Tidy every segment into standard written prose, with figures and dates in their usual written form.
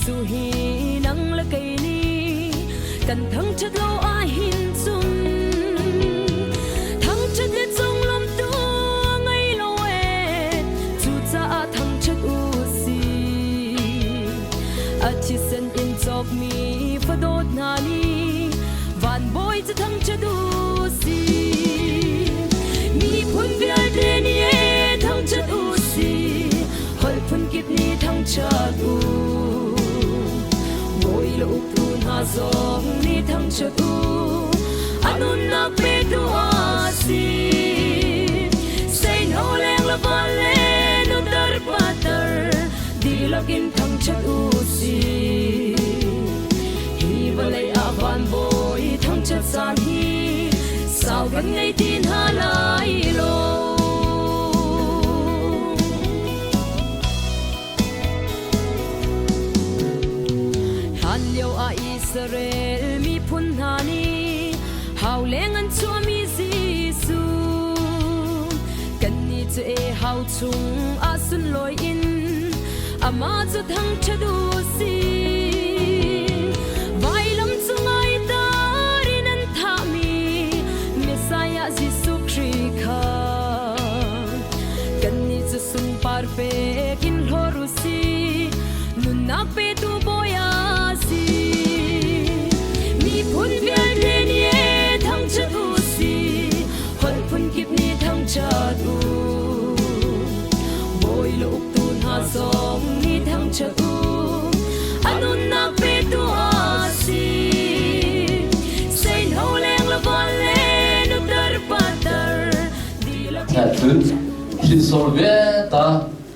Jesuh hi nang le kei nih kan thangṭhat lo ahhin cun thangṭhat le conglawmh tu ngei lo ee, cucaah thangṭhat u sih. A thisen in cawkmi fadawt hna nih van bawi cu thangṭhat u sih. Miphun vialte nih ee thangṭhat u sih, holh phunkip nih thangṭhat u. Bawi le uktu hna zong nih thangṭhat u, a nunnak petu a si. Seino leng le val le nutar patar dihlak in thangṭhat u sih. Hi vawlei ah van bawi thangṭhat caan hi sau kan ngei ti hna lai lo. Hlanlio ah Israel miphun hna nih hauleng an chuahmi Jesuh kannih cu e hau chung ah sunlawi in amah cu thangṭhat u sih. Vailam cungah i tar in an thahmi Messiah Jesuh Khrih kha kannih cu sunpar pek in hlawr u sih, nunnak petu Bawi a si. Miphun vialte nih ee thangṭhat u sih, holh phunkip nih thangṭhat u. Bawi le uktu hna zong nih thangṭhat u, a nunnak petu a si. Seino leng le val le nutar patar dihlak in Cun hrinsor vialte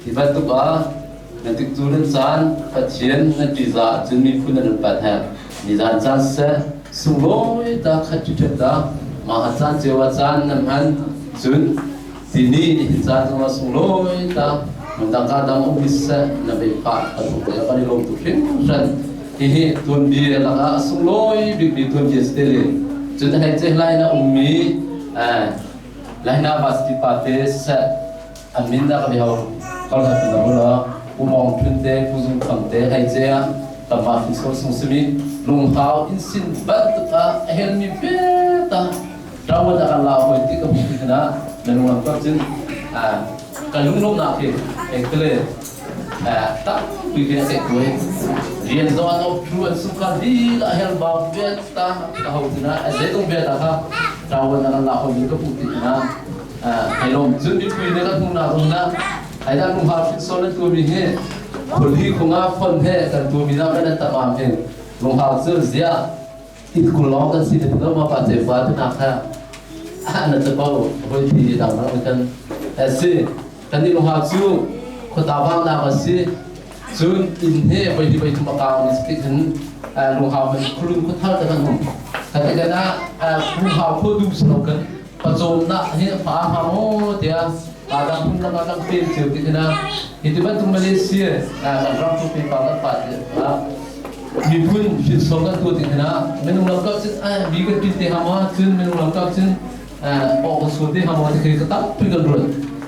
hi bantuk ah na tiktu nan caan Pathian nan ṭihzah ahcun miphun nan upat he nizan caan siseh sunglawi ta khat ṭhiṭhet ta mah a caan cio ah caan nan hman cun tini nihin caan zongah sunglawi ta hmundang ka dang ummi siseh na bei phah kan hmuh le kan i lawm tuk hringhran. Hihi tuanbia lakah a sunglawi bikmi tuanbia si te le cun hei ce lai na ummi Laina Vasti pa te siseh an min dah ka biao kal na tun la umong thun te puzung kham te hei che ah tama fin so sung simi lunghau in sin bantuk ah a hel mi pe ta rawat a la hoi ti ka hmu ti na na lunglam kap cun ka lunglom na khi ekle tak pui ke se kuai rian zo an op thu an sung kha di la hel ba ve ta ka ho tina a ze tung ve ta kha rawat a la hoi mi ka hmu ti na ai lom cun mi pui ne ka hmu na zong na ai da lung ha fit so na tu mi he kholi khunga phon he kan tu mi na kan tamam he lung ha chu zia it kulong kan si te ma pa che fa te na kha na te pa hoi thi dang na kan si kan ni lung ha chu khota wang na ka si cun inn he voi hi voi thum a kau mi si hin lung hau man khulun khuthar te kan hum kan te kana lung hau kho du slo kan pazom na hi fa ha mo tia adam phun lang lang pen cheu ti kana hi ti bantuk Malaysia kan ram tu pe pa kan pa ti miphun hrinsor kan tu ti kana minung lam kap cun mi kan tin te ha ma cun minung lam kap cun awk kan sual te ha ma ti khi ka tam pui kan ruat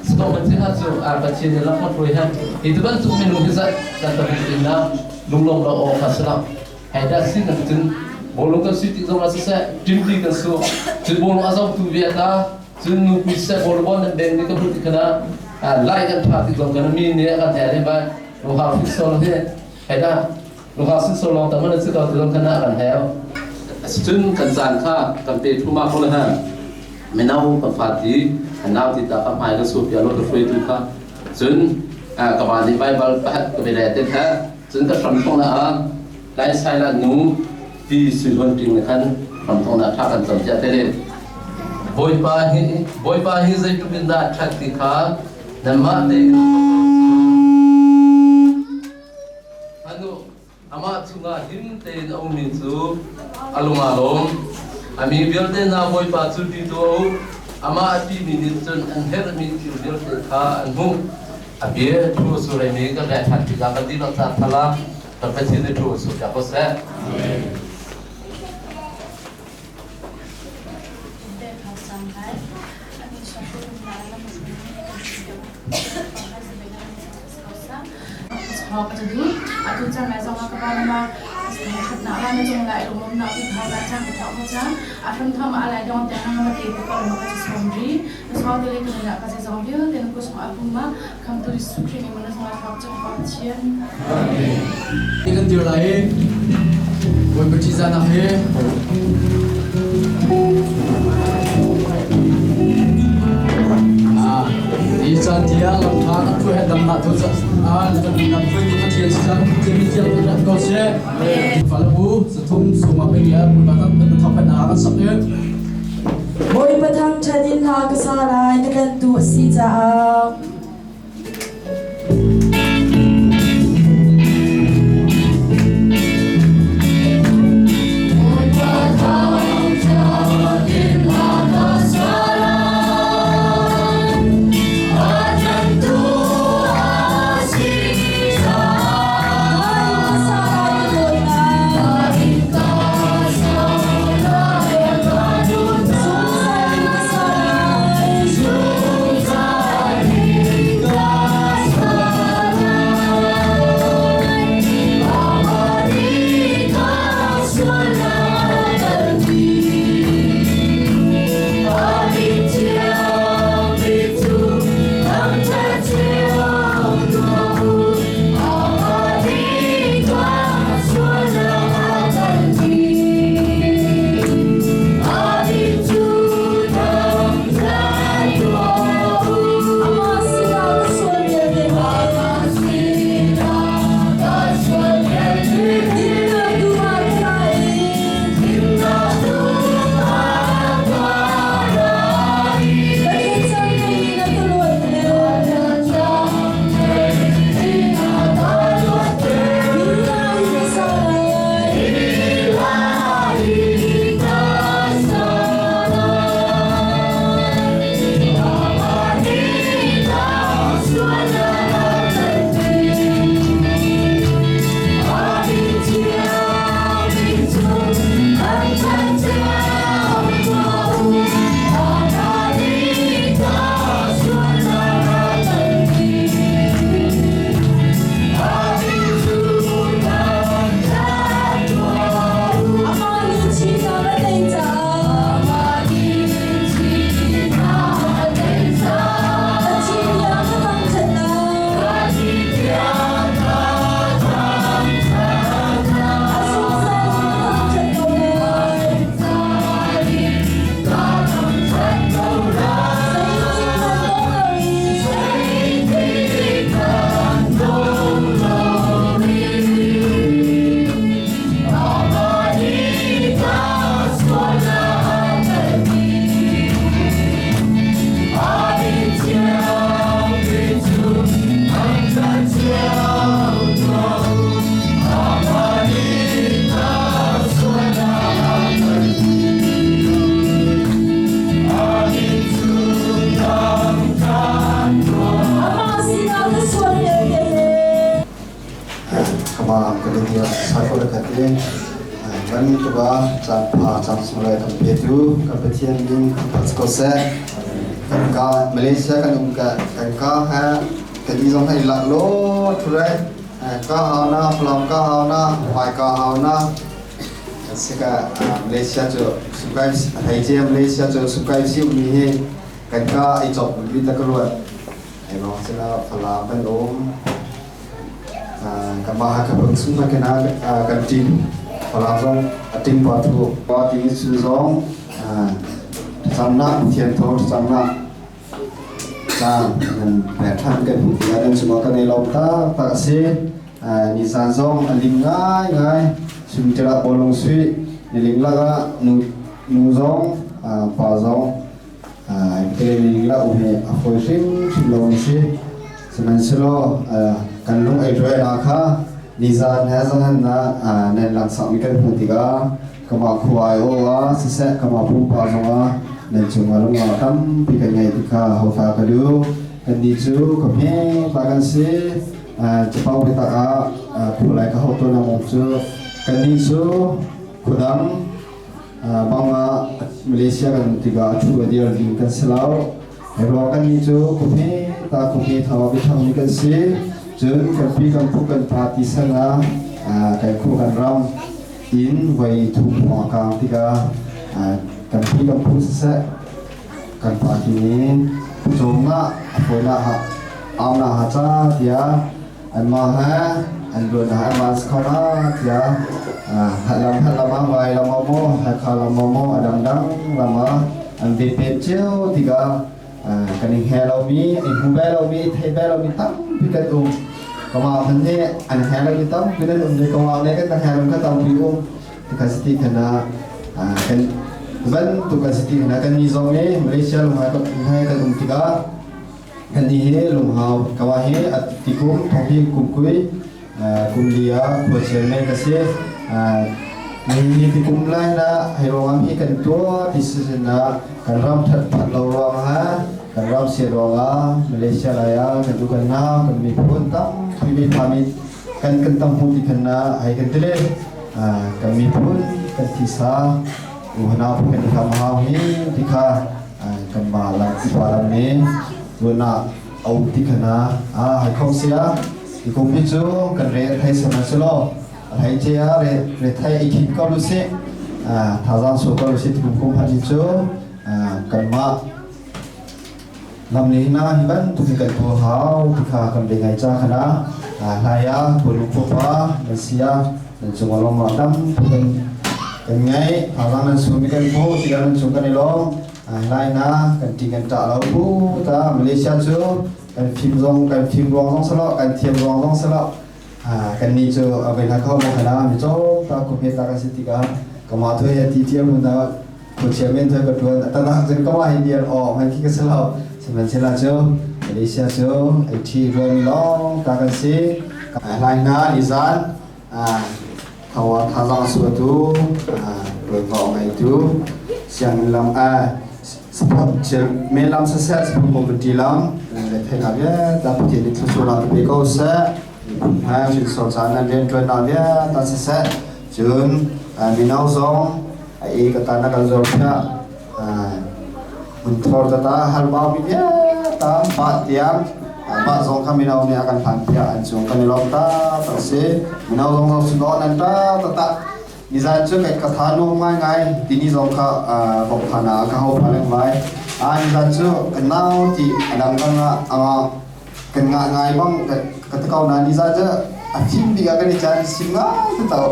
so man che ha chu Pathian ne lam kan hruai han hi ti bantuk minung hi zat kan tam tin na lunglong lo aw kha sala hai da sin kan cun bolong kan sui ti zong ah siseh timti kan su cun bolong a zong tu ve ta cun nu pui siseh bolong bon nan beng ni ka hmu ti kana lai kan tha ti zong kan mi ne kan he le bai lo ha fi sol he hai da lo ha sin sol long tam na chu ka ti zong kana kan he cun kan caan kha kan pe thuma ko le ha mino kan fa ti nau ti ta ka hmai ka su pia lo ka hruai tu kha cun ka va nih Bible pahat ka be le te kha cun ka hram thong na ah lai sai la nu ti sui hon ting na khan hram thong na tha kan cam cia te le Bawipa hi Bawipa hi zeitluk in dah ṭhat ti kha nanmah tein anu amah chungah him tein a ummi cu a lung aa lawm. A mi vialte hna Bawipa cu ti tuah u. Amah a ṭihmi nih cun an herhmi thil vialte kha an hmuh. A bia thu a suremi kan reh ṭhan tikah kan dihlak caan thala kan Pathian nih thu a sur piak ko seh. Atu caan lai zong ah ka va Pa na ṭhatnak la na cung lai lunglawmnak ti thar la cang ka thawk ka cang a hram thawng a lai dong tiang na te ko ma ka sawm ri na saw te le ka na ka se zong vialte na ko sung a pum ma kham tu Jesuh Khrih ni na sung a thawk chung pa Pathian. Amen. Kan dir lai Bawipa ṭihzahnak he. Hi caan tiang lamṭha kan phu he damnak tu ah kan lam hruaitu Pathian si cang mi thiang tu rat ko seh. Falabu zathum suma pengya Bawipa kan kan thok na kan sak ye. Bawipa thangṭhat in hla ka sa lai, na tlanhtu a si caah. Malaysia kan um ka kan ka ha kan i zong hai la lo thurai ka hau na Falam ka hau na Mai ka hau na sika Malaysia cu sukai thei che Malaysia cu sukai si mi hi kan ka i chok bi ta ka ruat ai bang sila Falam kan um kan mah ka pang sung na kena kan team Falam zong a team pa thu pa ti su zong samna thian tho samna caan nan pek ṭhan kan hmuh tikah nan cungah kan i lawm taktak a si. Nizan zong a lim ngaingai. Sumṭil ah bawlung suih niling lakah nu nu zong pa zong niling lak um hi a fawi hrimhrim lo a si. Sihmanhsehlaw kan lung ei ruainak kha nizan he zahan ah nan langsakmi kan hmuh tikah kamah khua ai aw ah siseh kamah pumpak zongah nan cungah lungah tampi kan ngei ti kha hofa ka duh. Kannih cu ka hme ta kan si. Capau biatak ah khulai ka hau tawn ang cu kannih cu khuadang bang ah Malaysia kan tikah a thu a dir ding kan si lo. Ruang kannih cu khuhme ta khuhme thawa biathang mi kan si. Cun kan pi kan pu kan pa ti san ah Kan khu kan ram in voi thum hong kang tikah kan phi kan phu siseh kan party nih cawmnak a fawinak ha aunak ha ca tiah anmah he an luan ha anmah skhala tiah lam lam ah vai lam ah maw Hakha lam ah maw a dangdang lam ah an ve pet cio tikah kan i hnge lomi i hmu bel lomi i thei bel lomi tampi kan um. Kamah hman nih an hnge lomi tampi nan um ve, kamah nih kan hnge lo kha tampi um tikha si ti khan ah kan bantuk kan si ti khan ah kan ni zong i Malaysia lunghai kan um tikah kan ni hi lunghau kamah hi tikum thongpi kumkui kum li ah khualsial men ka si. Ni ti kum lai na hei ruangam hi kan tuah ti si na kan ram that phat lo ruang ha kan ram sia ruang ah Malaysia lai ah kan tu kan na kan miphun tam pi mi phami kan kan tam hu ti khan na hei kan tile kan miphun kan thisa uhna kan kam hau hi ti kha kan ma lam pa lam ni tuna au ti khana a hai khom sia ti kum hi cu kan re thai sama selo thai che a re re thai i khit ko lu si thazang so ko lu si ti kum kum han hi cu kan ma lam ni na hi ban tu kan tu hau ti kha kan be ngai cha khana hlaya pulu pa nan sia nan chung along ma tam kan kan ngai thazang nan su mi kan pho ti kan chung kan i lom. Lai na kan ti kan ṭah lo bu ta Malaysia cu kan fim zong kan fim ruang zong salo kan thiam ruang zong salo kan ni cu avei na kho mo khana mi cho ta ko phe ta kan si tikah kama thoi ya ti tiam na ko chairman thoi ka tuan ta na jeng kama hi diar o man ki ka salo sihmanhsehlaw cu Malaysia cu ai thi ruan long ta kan si. Lai na nizan thawa thazang suatu ruai ngai tu siang lam a support me lam sa set support committee lam le thai na bia ta pathian ni thu la pe ko se ha shin so cha na rian tuan na bia ta sa set chun minau zong ai ka ta na kan zor phya mun thor ta ta hal ba mi bia ta ba tiang ba zong kha minau ne akan phan phya an chung kan lom ta ta se minau zong zong su nan ta ta ta nizan cu kai katha nu ngai ngai tini zong kha bok phana ka ho phaleng mai a nizan cu kan nau ti adang kang anga kan nga ngai bang ka ta kau na nizan cu a phim bi ka ni chan sim nga ta tau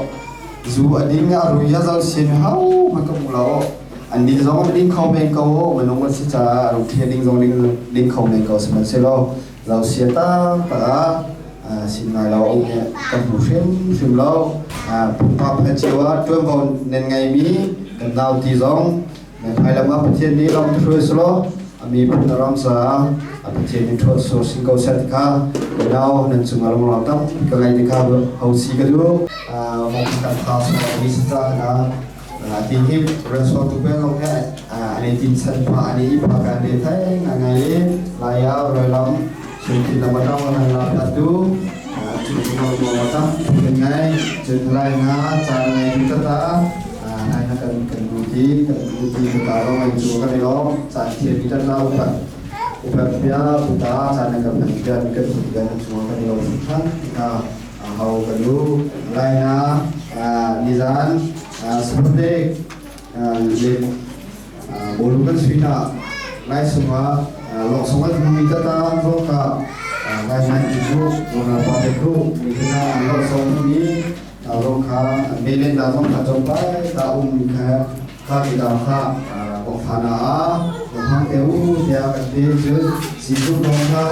zu ading a rui ya zau sin hau ma ka mu lo an din zong ding khau men ko manung si cha ru thia ding zong ding ding khau men ko se man se lo lo sia ta ta sin ngai lo ông kan hmu hrim hrim lo pumpak pha chiwa tuan bon nen ngai mi kan nau ti zong phai lama Pathian ni lam thruai slo ami phun ram sa a Pathian ni thot so sing ko set kha nau nan chung alam lam tam ka ngai ti kha hau si ka du mong kan kha so mi sa na ti hi reso tu pe long he ani tin san pa ani i pa kan le thai nga ngai le la ya roi lam sung tin na ma ta na la ta tu chu no mo ma ta kan ngai chun lai na cha ngai tu ta ta nai na kan kan du ti kan du ti ta ro ngai chu ka ni lo cha thie mi ta la upa upa pia pu ta cha na kan pia mi kan tu kan chu ka ni lo than ka hau kan lu lai na nizan sabde le bolu kan suina lai sunga lok sunga mi ta ta zo ka lai na ibu bona pa te ku mi na lok song mi lo kha me len da zong kha jong pai ta um mi kha kha ki da kha bok pha na bok hang te u tia kan te chu si ku dong kha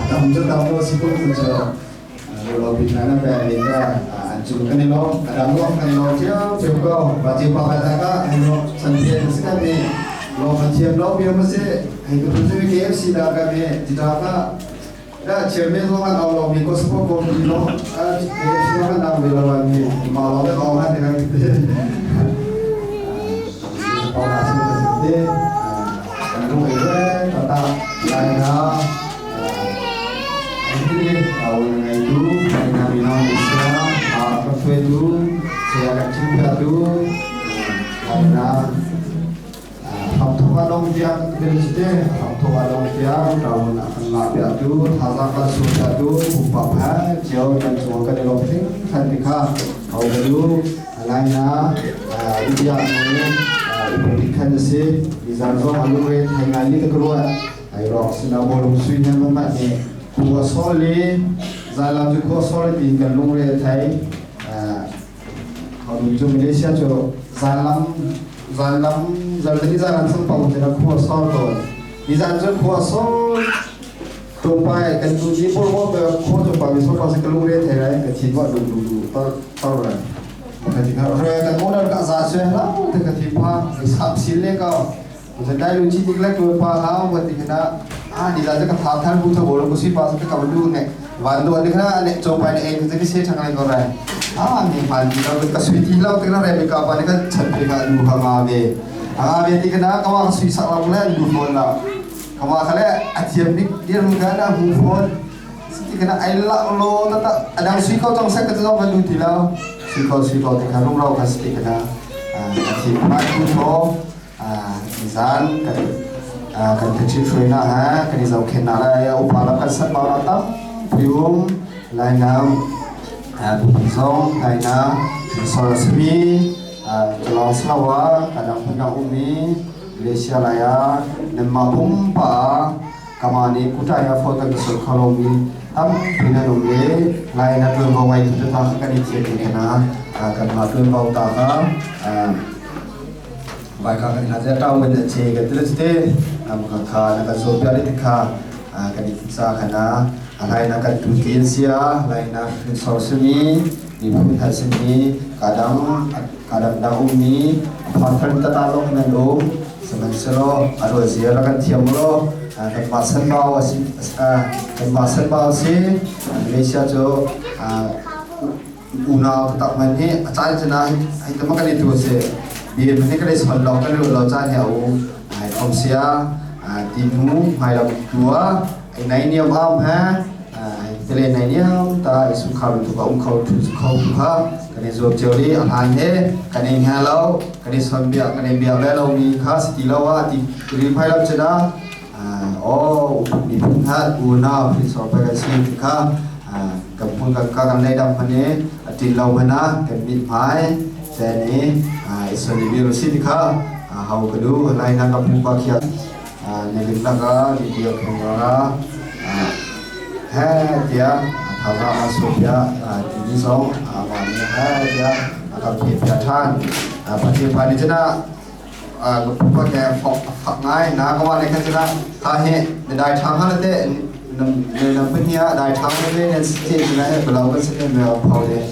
tam chu tam lo si ku chu lo lo bi na na pe le ta an chu kan ni lo adam lo kan lo chiao chiao ko ba chiao pa ka ka an lo san phe se ka me lo phan chiam lo bi ma se hai ko tu KFC da ka me ti ta ka da chairman lo kan lo mi ko support ko mi lo a KFC lo kan dang be lo mi ma lo be o ha te kan te pa na se te kan lu e ta ta lai na ini au ngai tu ngai mi no mi sia a ka phwe tu sia ka chim pha tu lai na tham thwa thawk dong tiang te thawk dong tiang ṭawun a kan ngah piahtu thazaang kan sur piahtu pumpak he cio kan cung kan i lawm hringhran ti kha ho ka du alaina ubia nu upatik khan a si nizan zong a lungre thai ngai ni ka ruat ai rok sina bolung sui na mama ni khua sol li zalam cu khua sol ti kan lungre thai. Cu Malaysia cu zanlam zanlam zaltani zalam sang pau te khua sol to nizan cu khua sol to pai kan tu ji por mo be khua to pa mi so pa se kalung re thai rai ka thin wa du du du tar tar ra ka ti ka re ka mo ka za se la te ka thi pa sap sil le kaจะได้รู้ชีวิตแรกตัวปลาแล้ววันที่นะอ่านี่เราจะกระทำท่านผู้ทบลกุศิปาสกกับดูเนี่ยวันตัวนี้นะเนี่ยจบไปเองจะพิเศษทางอะไรก็ได้อ่านี่มันเราก็สวิตเราตั้งแต่เรเบกาปานี่ก็ฉันไปกับดูฮางาเวฮางาเวที่กันนะก็ว่าสุยสักเราแล้วดูโฟนเราเขาว่าเขาเลยอาเทียมบิ๊กเดียร์มึงกันนะหูโฟนที่กันนะไอ้ละโลนั่นตะอันนั้นสุยเขาต้องสักก็จะต้องมาดูทีแล้วสุยเขาสุยเขาที่กันรุ่งเรากันสติกันนะอาเทียมมาดูโฟ zan kan kan thchi thruina ha kan zau khen na la ya upa la kan sat ba la tam pium lai nam bu zong lai na so smi chalong slawa kadang phna umi Malaysia la ya nemma pum pa kamani kuta ya photo ki so khalomi tam phina nom le lai na tuan ba wai tu ta kan ni thie ni na kan ma tuan ba ta ka ใบข้ากันหาจะเต้ามันจะเชกันตุลสเตนำข้าข้านะกันโซเปียริข้ากันอิสาขณะอะไรนะกันตุกินเสียอะไรนะเป็นซอสมีนี่พูดทัศนีกาดังกาดังดาวมีพอทันตาตาลงนั่นโอสมันเสลอร่อยเสียแล้วกันเทียมโลกันมาเส้นเบาสิกันมาเส้นเบาสิมาเลเซียโจอุณาตักมันนี่อาจารย์จะนะให้ตัวมันกันตัวเสียเบียร์มันนี่ก็ได้สอนเราก็เลยเราจ้าเนี่ยโอ้ไอ้คอมเสียตีนูไฮเราตัวไอ้ไหนเนี่ยอ้าวฮะไอ้ทะเลไหนเนี่ยตาไอ้สุขาเป็นตัวอุ้มเขาถูกเขาถูกเขากันในจวบเจลีอาหารเนี่ยกันในงานเรากันในสอนเบียร์กันในเบียร์แล้วเรามีค่าสติเราว่าตีรีไพเราชนะโอ้มีพุทธะอูน่าพิสอบไปกันสิ่งค่ะกับพุ่งกับกันในดำพันนี้ตีเราพนะกันมิดไม้แต่นี้อิสริบิรุสิค่ะเฮากดูไลนักกับผู้ปาเขียในลิมนักวิดีโอแข่งราแฮ่เดียทารามาสุเปียทีนี้สองวันนี้แฮ่เดียกับเพียรท่านปฏิภาณชนะกับผู้ปาแกฟอกฝักง่ายนะก็ว่าในขั้นชนะท่าเฮได้ทางฮัลเตในลำพันเนียได้ทางเล่นสเตจนะเราก็สเตมเราพอเลย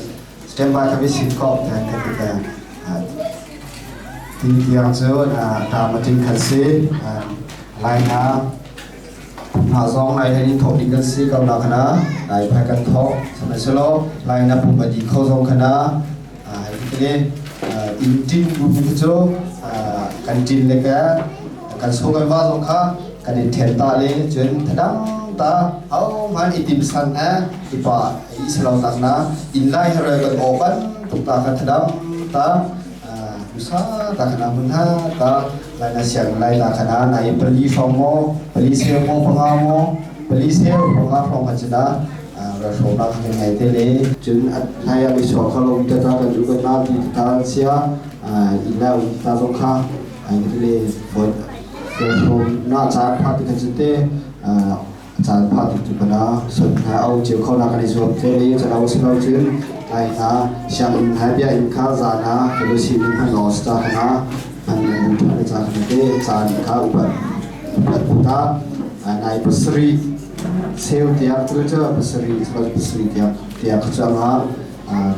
สเตมบายทำให้สิบกอบแทนกันแต่ทีเดียวเจอตามมาจริงขันซีลายนะหาซองลายนี้ถกดิกันซีกับเราคณะลายพายกันทกสมัยสโลลายนะปุ่มบดีเข้าซองคณะทีนี้อินจินบุญโจกันจินเลยแกกันโซกันว่าซองค่ะกันเทียนตาเลยจนทดังตาเอามันอิติมสันฮะอิปะอิสลามตักนะอินไลเรกันโอกันตุกตากันทดังตาอุซาตาขนามุนฮาตาลายนาเสียงลายตาขนาในปลีฟองโมปลีเซลโมปงาโมปลีเซลปงาฟองขันชนะเราชมนักยังไงเตเลจนให้อภิชอเขาลงตากันอยู่กันนาดีตาเสียอินแล้วตาสงขาไอ้เตเลฝนชมหน้าจานพาติกันจุเตจานพาติจุปนาสุดท้ายเอาเจียวเข้านากันในส่วนเตเลจะเอาสิ่งเราจึงไอ้นะเชียงอินไฮเบียอินคาจานะเฮโลชิมินฮันลอสจานะอันนี้บุญทานจานะเตจานคาอุปอุปตาในปัสรีเซลเตียตัวเจ้าปัสรีสปัสรีเตียเตียขจา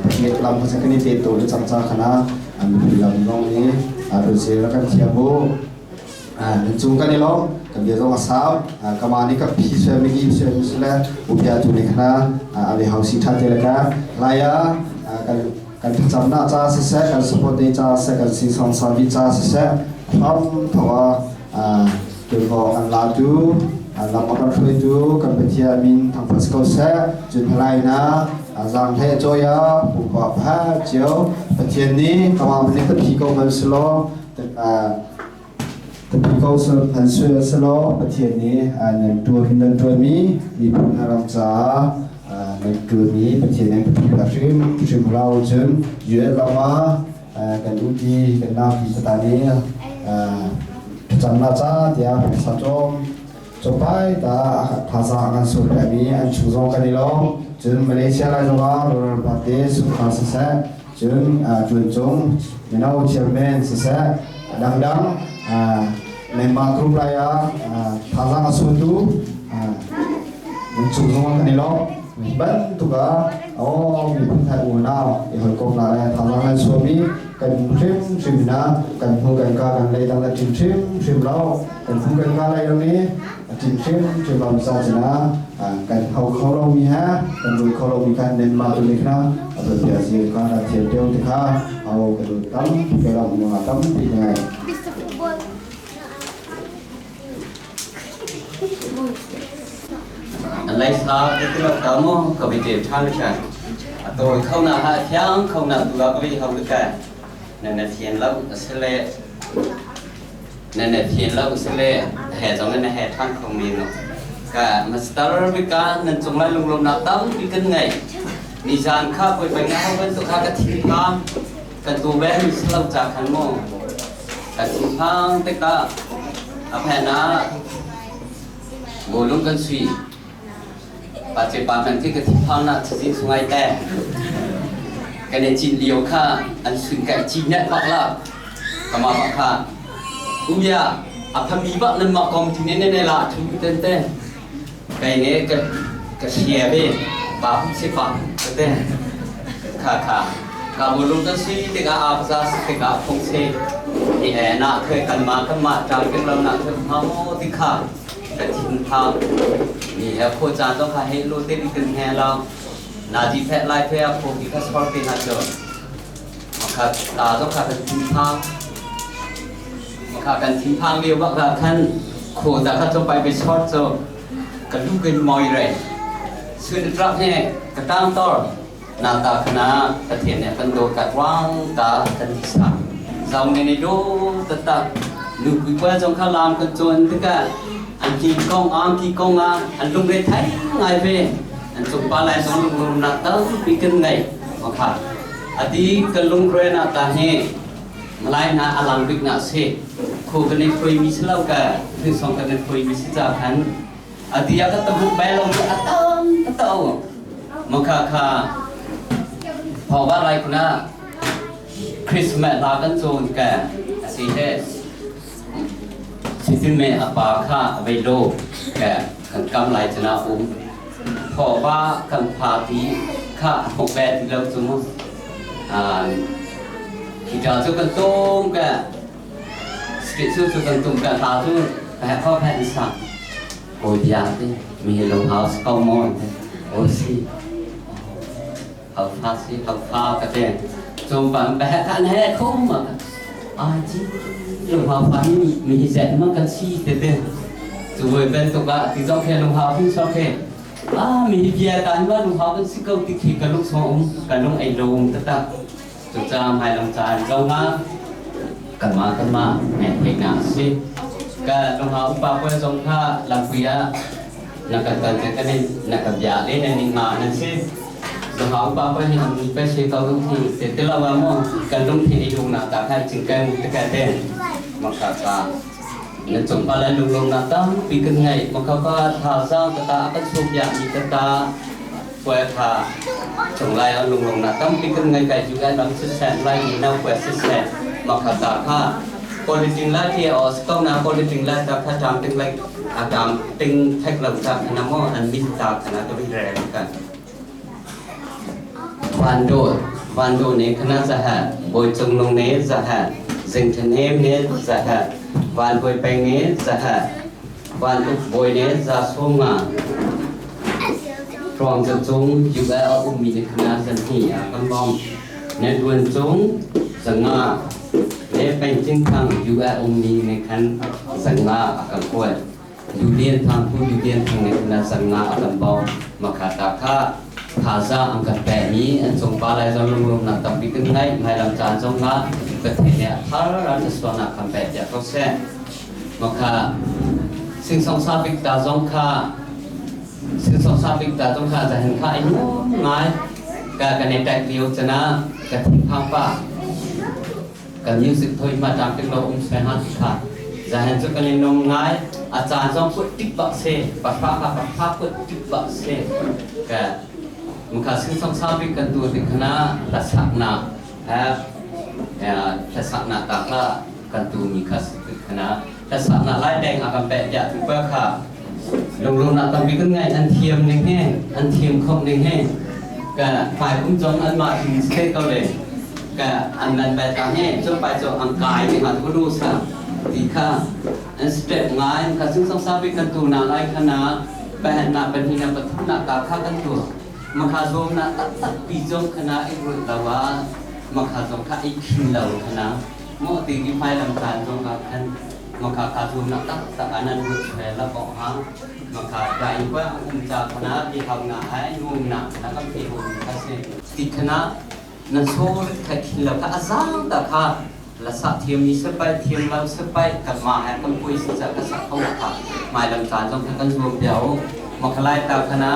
ประเทศลำภาษากันนี่เตโตและจังจาคณะอันนี้ลำน้องนี้อารุเซลกันเทียโบนั่นจุงกันนี่ลองกับเดียวต้องสาวกมานี่กับพี่เชื่อไม่กี่เชื่อมุสลิมอุปยาตุนิคณะอาเวฮาสิทัตเตลกะลายากันกันจำหน้าจ้าเสกันสปอร์ตจ้าเสกันสิ่งสองสาวิจ้าเสพร้อมทว่าตัวของอันลาดูอันลำมากันช่วยดูกันไปเที่ยวมินทางพัสโกเสจุดพลายนะจางเทโจยาปุกบผ้าเจียวไปเที่ยวนี้กมาวันนี้ก็พี่ก็มันสโล Tapi ko phan selaw Pathian nih nan tuan nan tuanmi miphun hna ram caah nan tuanmi Pathian nan ka hrim hrim hlau cun UN lam ah kan upi kan naupi tata nih thlacamnak ca tiah phaisa cawm cawpai ta thazaang kan sur mi an chung zong kan i lawm. Cun Malaysia lai zong ah rural party sungkhar siseh, cun tuancung mino chairman siseh, dangdang member group lai ah thazaang a surtu nan chung zong kan i lawm. Bantuk ah oh miphun thai unau i hawikom na le thazaang nan suami kan hrim hrim na kan hmu kan ka kan lei dang na ṭim hrim hrim lo, kan hmu kan ka lei dang ni a ṭim hrim hrim lo sa cina kan hau kho lo mi ha kan rui kho lo mi kha nen ma tu ni khna a tu tia si kha na thiam teu te kha au ka du tam ke lam ma tam pi ngai. Lai sa te te lo ta mo ka bi te than sha a toi khau na ha thiang khau na tu la ka bi hau ka na na thian lo asle na na thian lo asle he zong na he than khong mi no ka master bi ka nan chung lai lung lom na tam bi kan ngai ni zan kha poi pai na hau ban to kha ka thin phang kan tu be mi slo cha khan mo ka thin phang te ka a phe na bolung kan sui pa che pa kan thi ka thin phang na chazin sungai te kan e chin liu kha an sun kai chi net bak la kama bak kha umya a phami bak nan ma kom thi ne ne la thu ten te kai ne ka ka shia be ba si pa te kha kha ka bolung kan sui te ka a za te ka phong se ni e na khe kan ma kan ma tang kan lam na khe ma mo ti kha ka thin phang ni he kho chan to kha he lo te bi kan he lo na ji phe lai phe a pho ki kha sport te na cho ma kha ta zo kha kan thin phang ma kha kan thin phang liu bak la khan kho da kha cho pai be short cho ka lu kan moi re sun trak he ka tang tor na ta khana ka thian ne kan do ka wang ta kan sa zong ne ne do ta ta nu kui kwa jong kha lam kan chon te ka an ki kong ang ki kong a an lung re thai ngai ve an chung pa lai zong lung lung na ta pi kan ngai ma kha ati kan lung re na ta he malai na alang bik na se khu kan ne phoi mi slau ka thu song kan ne phoi mi si cha khan ati ya ka tabu bai long atam ta ma kha kha พอว่าอะไรคุณนะคริสต์มาสลากันโจนแกสิเฮสิซิเมอปาค่าเวโลแกกันกำไรชนะอุ้มพอว่ากันพาทีค่าหกแปดที่เราจุมที่จะจุกันตุ้มแกสติสู้จุกันตุ้มแกตาจุแพ้ข้อแพ้สักโอ้ยยาที่มีลงเฮาส์เข้ามอนโอ้สิ hậu pha si hậu pha cái tiền chúng bạn bé khăn hết không mà ai chứ lùng hào phá mi dạy mà cái chi thế thế chúng với bên tụ bạ thì do khe lùng hào không sao khe à mi bia tan mà lùng hào cái si câu thì khi cái lúc xuống cái lúc ấy lùng tất cả chúng ta hai lòng tràn do ngã cần mà mẹ thấy ngã si cái lùng hào upa quên dòng kha làm quỷ á là cần cần cái này là cần giả lên này mà nên si สหปาปะหินไปเชตาลุงที่เสร็จแล้วว่ามั่วกันลุงที่ลุงนะตาแค่จิงกันตะกันเด่นมังคาตาในจงปาลลุงลงนะตั้งปีกันไงมังคาก็ทาสร้างตาตาก็ชุบอย่างมีตาตาปวยทาจงไล่เอาลุงลงนะตั้งปีกันไงไก่จุกันลำสุดแสนไล่มีเน่าปวยสุดแสนมังคาตาข้าคนจริงแล้วที่ออสก็นะคนจริงแล้วตาข้าจำตึงไล่อาจำตึงแท็กเราจากน้ำมันอันมิตาคณะตัวแรงกันวันโดวันโดนี้คณะสหบอยจงลงนี้สหสิงห์เนมนี้สหวันบอยแปงนี้สหวันอุบอยนี้จะสูงอ่ะรองจะจงอยู่แบบอุมีในคณะสันติอ่ะกันบองในดวนจงสง่าในเป็นจริงทางอยู่แบบอุมีในคันสง่ากันกวยอยู่เรียนทางผู้อยู่เรียนทางในคณะสง่ากันบองมาขาตาข้าภาษาอังกฤษแบบนี้อันทรงปาลายจงลงลงนักตับปีกันไงในลำจานจงละประเทศเนี่ยถ้าเราจะสวนาคำแปลจากเขาแซ่ Makha singsong sa bik ta zong kha singsong sa bik ta zong kha zahen kha ai nuam ngai ka kan i tek lio chana ka thinphang pa kan music thoi ma tang tik lo um se ha kha zahen chu kan i nong ngai a caan zong put tik bak se pa fa ka pa fa put tik bak se ka mukha singsong sa bik kan tu tik khana la sak na ha la sak na ta kha kan tu mi kha khana la sak na lai deng a kan pe ya tu pa kha lung na tampi kan ngai an thiam ning he an thiam khop ning he ka fai kum jong an ma in se ko le ka an nan pe ta he chom pai cho ang kai ni ha tu lu sa ti kha an step ngai ka sing song sa bi kan tu na lai khana pa na pan hi na pathum na ka kha kan tu makha zom na tak tak pi jong khana ik rut lawa makha zong kha ik khin lo khana mo ti ki phai lam kan zong ka khan makha ka zom na tak tak anan rut he la ko ha makha dai pa um cha khana bi hau na hai ngum na na kam pi ho kha se ti khana na so kha khin lo kha azang ta kha la sa thiam mi se pai thiam lo se pai kan ma ha kan pui se cha ka sa kho kha mai lam chan zong kha kan zuam piao makhalai ta khana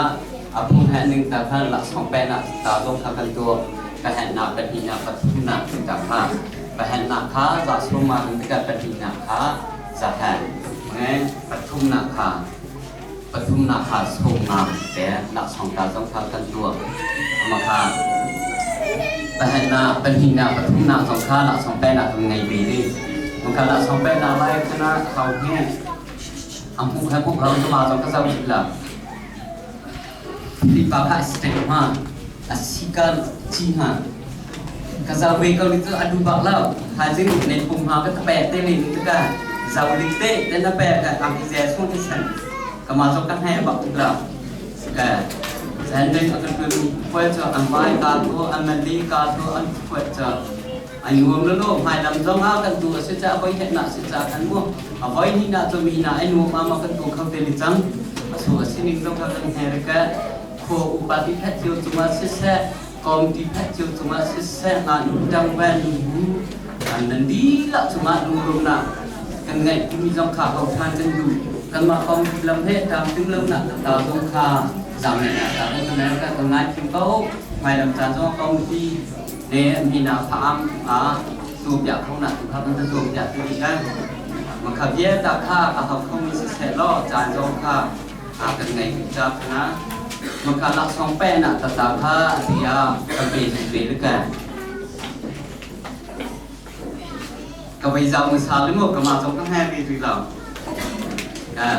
apung ha ning ta kha la song pe na ta zong kha kan tu ka han na pa hi na pa thu na ta kha pa han na kha za so ma kan ka pa hi na kha za han nge pathum na kha pathum na kha so nga te la song ta zong kha kan tu ma kha ปะนาปะหินาปะทุมนาสองข้าละสองแปนาทำไงดีดิมันข้าละสองแปนาไล่คณะเขาแห่อังคุกให้พวกเราจะมาสองข้าเจ้าชิลละที่ปาข้าสเต็ปมาอาศิกาจีฮะข้าเจ้าเวกาลิตอดูบักแล้วหาจิงในปุ่มหาก็แปะเตลินตะกะเจ้าลิเตเตนแปะกับอังเจส่งที่ฉันก็มาสองกันให้บักแล้วแก ฉันได้อันเป็นเพื่อจะอันไว้กาตัวอันมันดีกาตัวอันเพื่อจะอันงวมแล้วโลกหายลำจงอากันตัวเสียจะเอาไว้เห็นหน้าเสียจะกันมั่วเอาไว้นี่นาจะมีหน้าไอ้งวมมามากันตัวเขาเตลิจังสูสิ่งนี้ต้องทำกันเฮรกะโคอุปาทิแพทย์จุมาเสียกอมทิแพทย์จุมาเสียงานดังแวนหูอันนั้นดีละจุมาดูลงหน้ากันไงที่มีจงขาเขาทานกันดูกันมาคอมลำเพศตามตึงลำหนักตาตรงขาจำเนี่ยตาตรงนั้นก็ตรงนั้นคิมเขาไม่ลำจานจงคอมที่เนี่ยมีหน้าผามอ่าสูบยาเขาหนักถูกครับมันจะสูบยาตัวนี้ได้มันขับเยี่ยตาข้าเขาเขามีเสร็จล่อจานจงข้าอากันไงจับนะมันขาลักสองแป้น่ะตาตาข้าเสียกันปีปีหรือกันก็ไปเจ้ามือซาลิโมก็มาจงทั้งแห่ปีรีเรา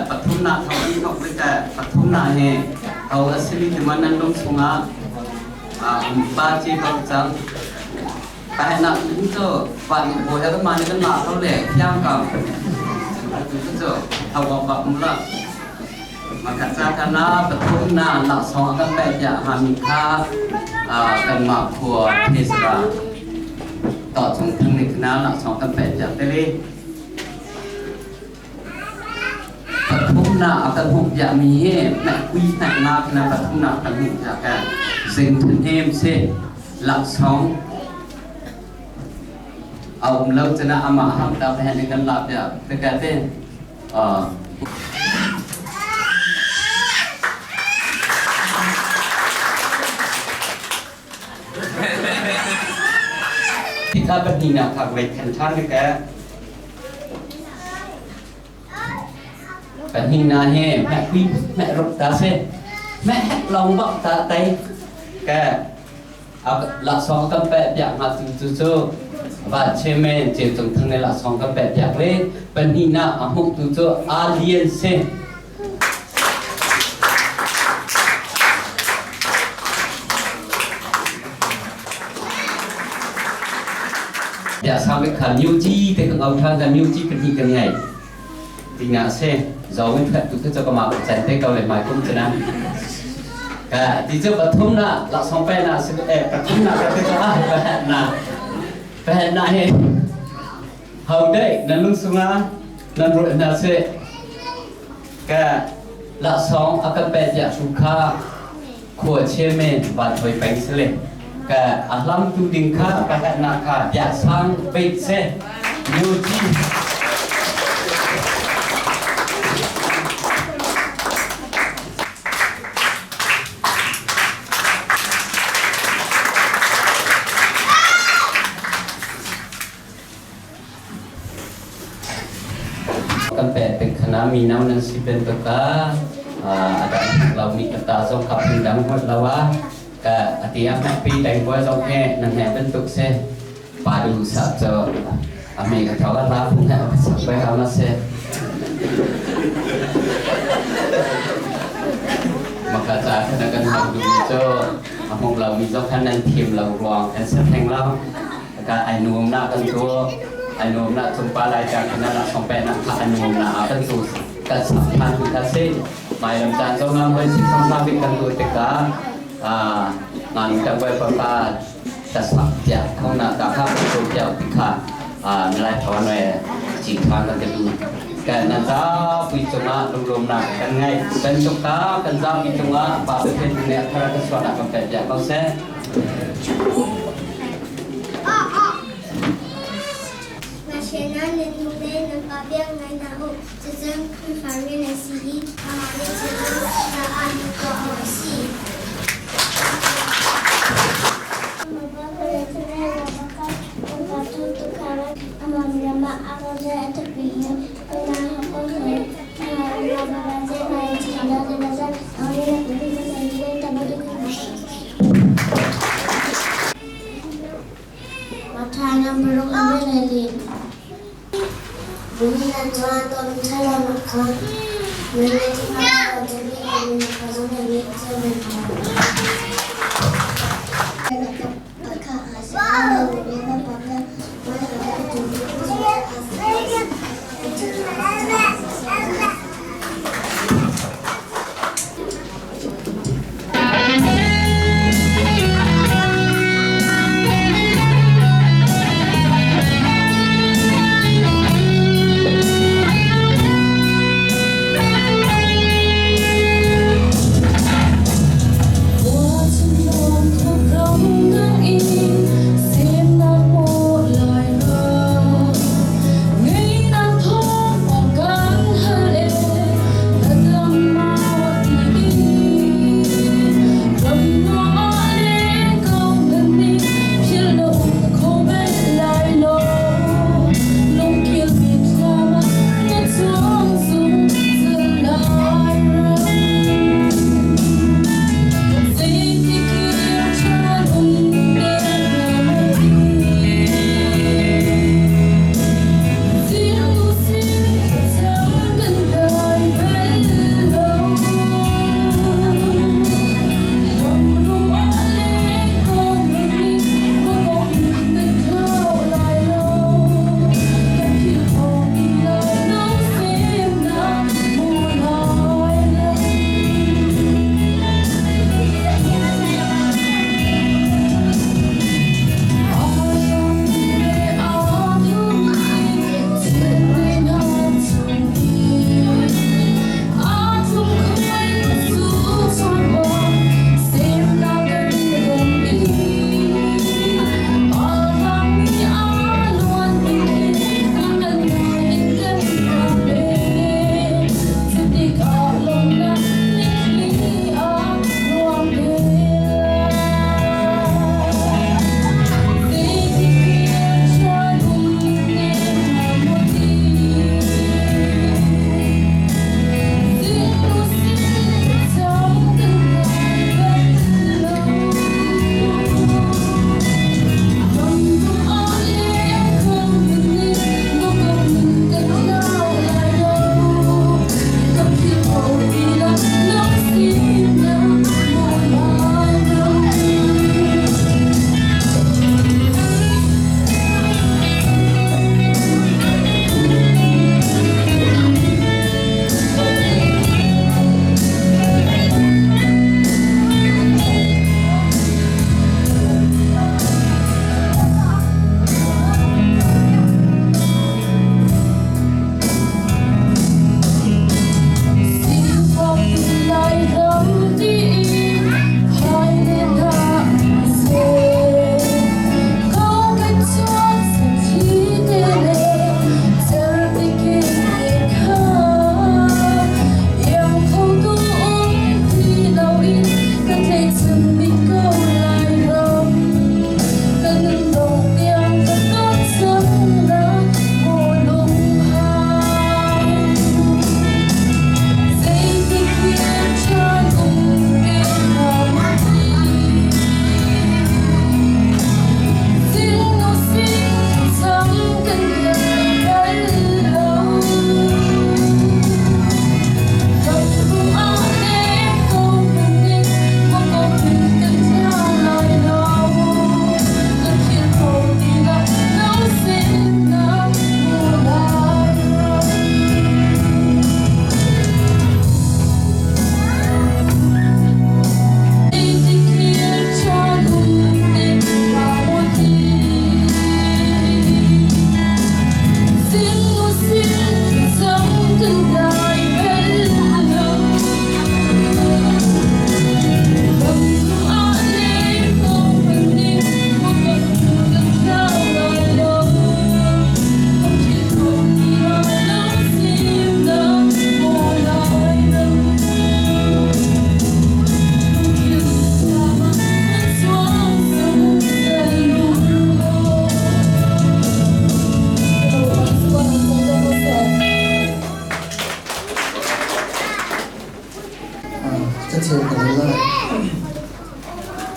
ปฐุมนาเท่านี้เขาไปแต่ปฐุมนาเฮเอาอัศวินมันนั่นลงสุงาบ้าจีเขาจังแต่หนักถึงเจอวันโวยแล้วมาในกันมาเขาแหลกย่างกับถึงเจอเขาบอกแบบมึงละมาขัดจาคณะปฐุมนาหลักสองกันแปดอย่าหามีค่ากันมาพัวเทศบาลต่อชงทั้งในคณะหลักสองกันแปดอย่าไปเลยปฐุมนากันหุบอย่ามีเฮแม่คุยแม่มาคณะปฐุมนากันหุบอย่ากันสิ่งถึงเฮมเสหลักสองเอาเราจะนะอามาหักดาวแทนในกันหลับอย่าเป็นการเต้นที่ข้าเป็นนี่นะผักไว้แทนท่านเลยแกเป็นนี่นะเฮแม่คุยแม่รบตาเซ่แม่ลองบอกตาไตแกเอาหลักสองกับแปดอยากมาถึงจู่ๆว่าเชเมนเจตงทั้งในหลักสองกับแปดอยากเลยเป็นนี่นะอาหุตุจู่อาเลียนเซ่อยากทำให้ขันมิวจี้แต่ก็เอาท่านแต่มิวจี้เป็นที่กันไงจริงนะเซ่เราไม่แพ้ตุกเจ้าก็มาจันเต้เกาเลยหมายคุ้มจะนะกะที่เจ้าปฐุมนะหลักสองแปดนะสิบเอ็ดปฐุมนะก็คือจะแปดนะแปดนะเฮเฮาได้นั่นลุงสุงานั่นรถนะเซ่กะหลักสองอาการแปดอยากสุขาขวดเชเมนบาดถอยไปเสลกะอัลลัมตูดิงค่าแปดนะค่ะอยากสร้างเบเซ่มิวจี้ Kan pe peng khana mi nau nan si pen to ka a dang lo mi ka ta zong ka phun dang hot lo a ka ati a pi dai boy zong he nan he bantuk se pa du sa cho a me ka thaw la phung he ka sak bai ha ma se maka cha khana kan hang du cho a hong lo mi zong khan nan thiam lo ruang kan sa theng lo ka ai nuam na kan tu ai nuam na chung pa lai cha khana na song pe na kha ai nuam na kan tu kan sak than ka se mai lam chan zong ngam hoi sik song sa bik kan tu te ka a ngan ta wai pa pa ta sak ja khong na ta kha tu ja ti kha a nai thawan we chi than kan te du kan na za pui chunga lung lom na kan ngai kan chuk ta kan za pi chunga pa pe phen ne athara ka swa na kan pe ja ko se. National nan nu le nan pa bia ngai hna u. Cucun Khrihfa rian nan si i amah nih cucu caah nan tuah awk a si.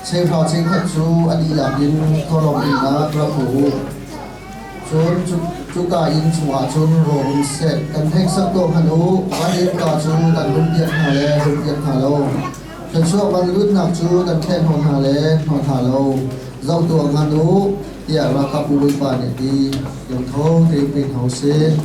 Cheuhra cheukhat cu a dihlak in thawhlawm inn ah rak pu u. Cun cuka inn chungah cun rawl um seh. Kan hneksak tuah hmanh u, van innka cu kan hunpiak hna le hunpiak hna lo. Thluachuah van lutnak cu kan ṭhehhnawh hna le hnawh hna lo. Zoh tuah ngan u, tiah ralkapbu Bawipa nih a ti. Lungtho tein pe hna u sih.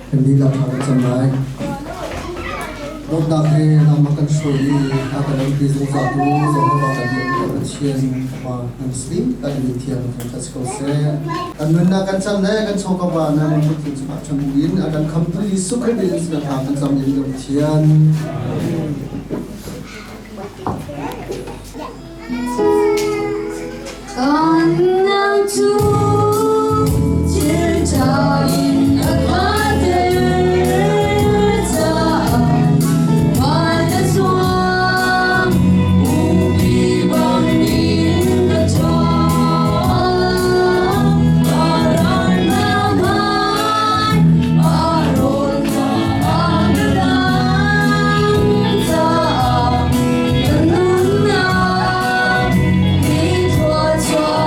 Kan dihlak thla kan cam lai. Dawtnak he lam a kan hruai i a kan umpi zungzal tu Jehovah kan biakmi Pathian Pa nan si kan min thiang thangṭhat si ko seh. Kan nunnak kan cam le kan chawka va na lungput cungah ṭha in a kan khamtu Jesuh Khrih min in thla kan cam in kan Pathian. Kan nang cu thil ṭha in a khater caah van a zuang bupi bangin ka ṭhawng. Arar na hmai a rawl kha a ka dang caah ka nunnak hi thluachuah.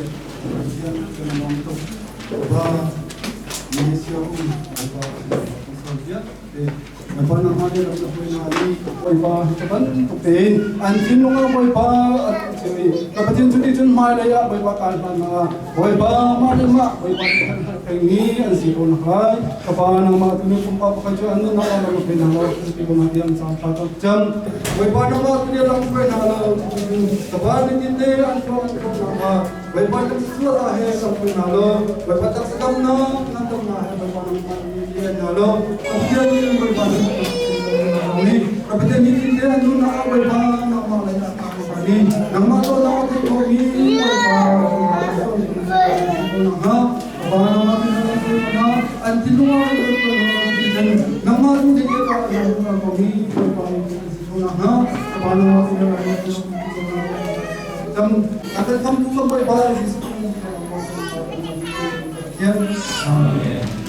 seh. Pathian kan lawm tuk. Ba Malaysia um Bawipa vialte Bawipa nangmah nih ram na hruai hna i Bawipa hi ka bantuk tein an thinlung ah Bawipa an cio i ka Pathian cu nih cun hmailei ah Bawipa kaan hlan hna Bawipa mah le mah Bawipa nih an hngalh pengmi an si ko naklai ka pa nangmah tu nih pumpak pakhat cu an nunnak ah lam hruai hna law ti ko na tiang caan ṭha tuk cang Bawipa nangmah tu nih lam hruai hna law ka pa nih tinte an tuah an tuah nakhnga Bawipa kan sual ah he kan hruai hna law Bawipa taksa damnak nan damnak he Bawipa nangmah nih lian hna law Pathian nih Bawipa nih ka Pathian nih tinte an nunnak ah Bawipa nangmah lei ah Bawipa nih nangmah dawtnak a thei khomi Bawipa an thinlung ah nangmah tu ding ka komi Bawipa nih an si nakhnga Bawipa nangmah tu dam akan tham tu Bawipa Jesuh Amen.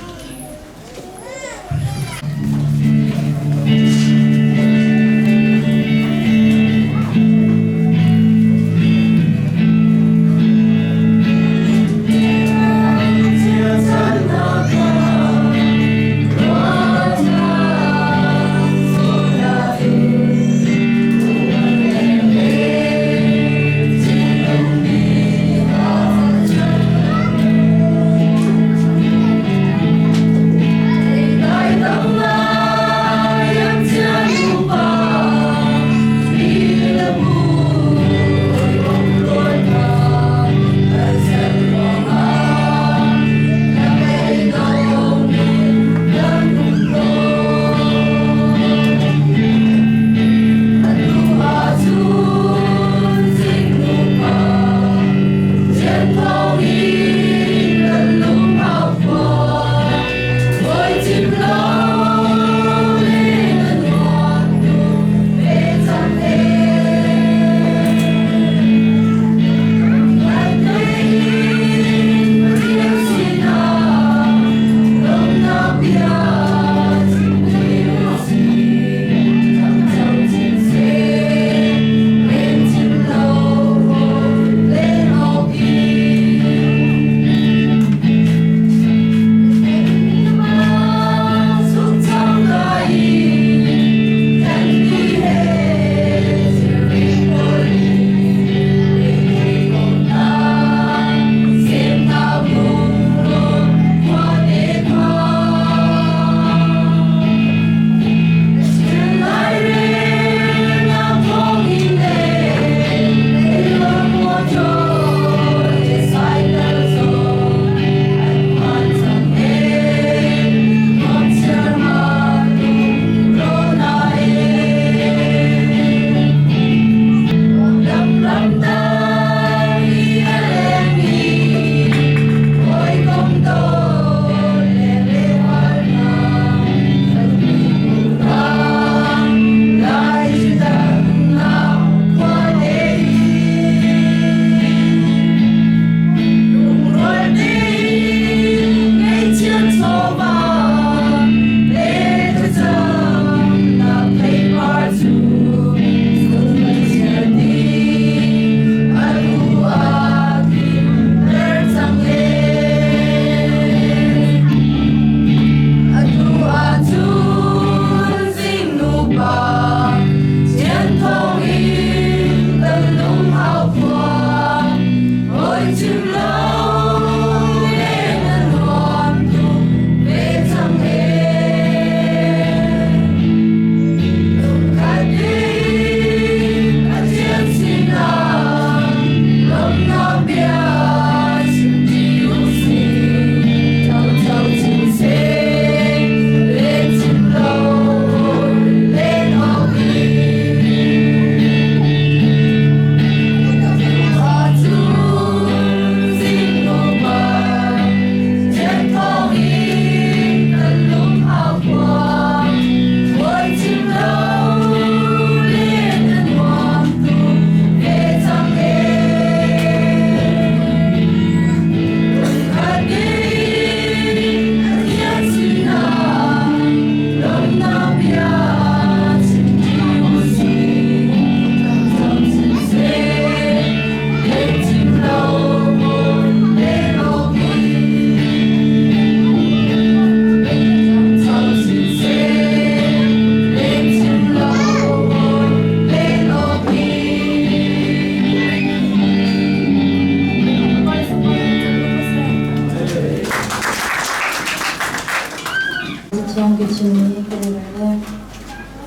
ka chim i ka rel le.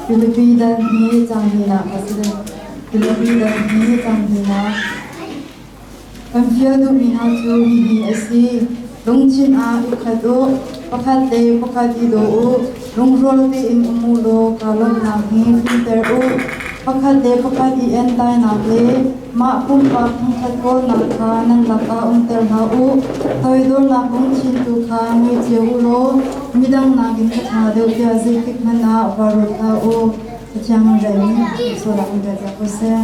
Filipi dal hi cang hnihnak a si. Filipi dal hi cang hnihnak. Kan fial duhmi hna cu hihi a si. Lungthin ah i khat u, pakhat le pakhat i daw u, lungrual tein um u law kaa lawmhnak hi tlinter u. Pakhat le pakhat i entainak le mah pumpak thangṭhat kawlnak kha nan lakah umter hlah u. Toidornak lungthin tu kha ngei cio u law midang nakin ka ṭha deuh tiah zeitik hmanh ah vaa ruat hlah u. Pathian rel nih sualak in rel ko seh.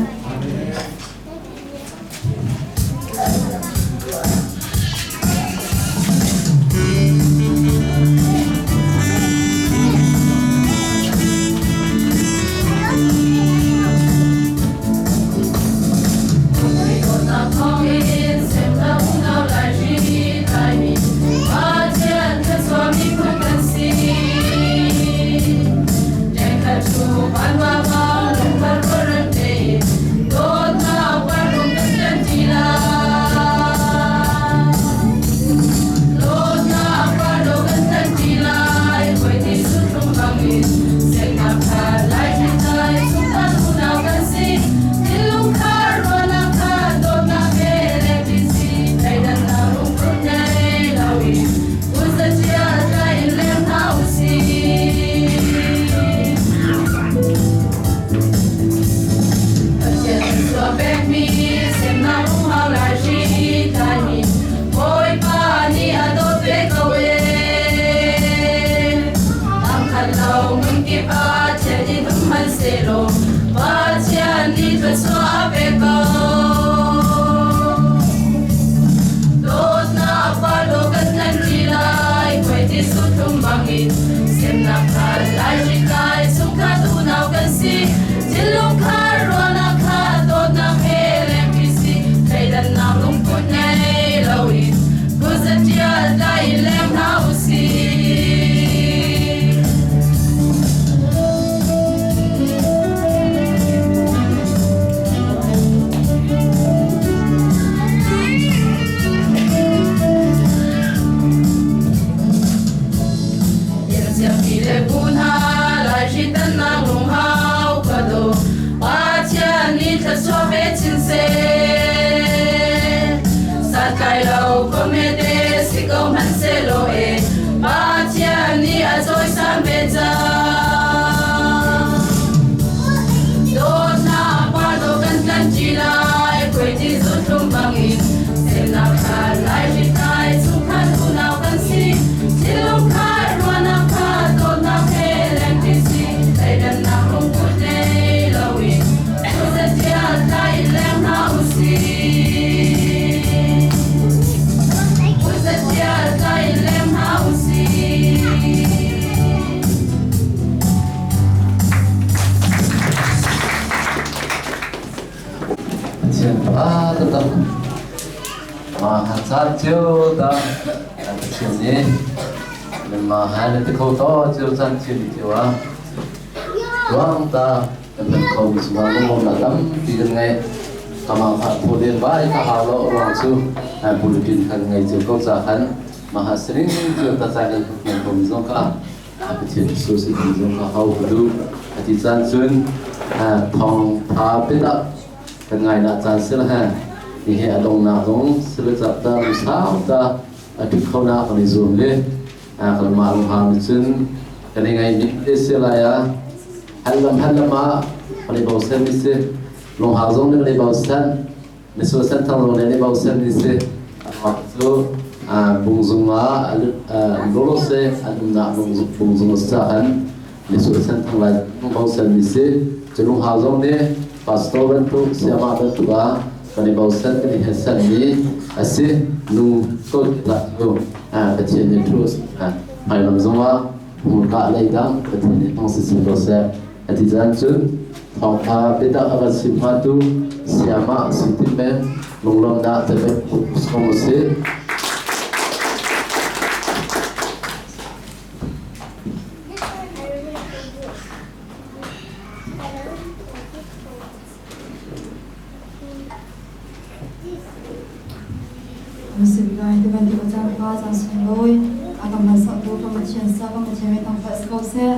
A kan hmasatu kan Pathian sa kan Pathian mi thangṭhat si ko seh.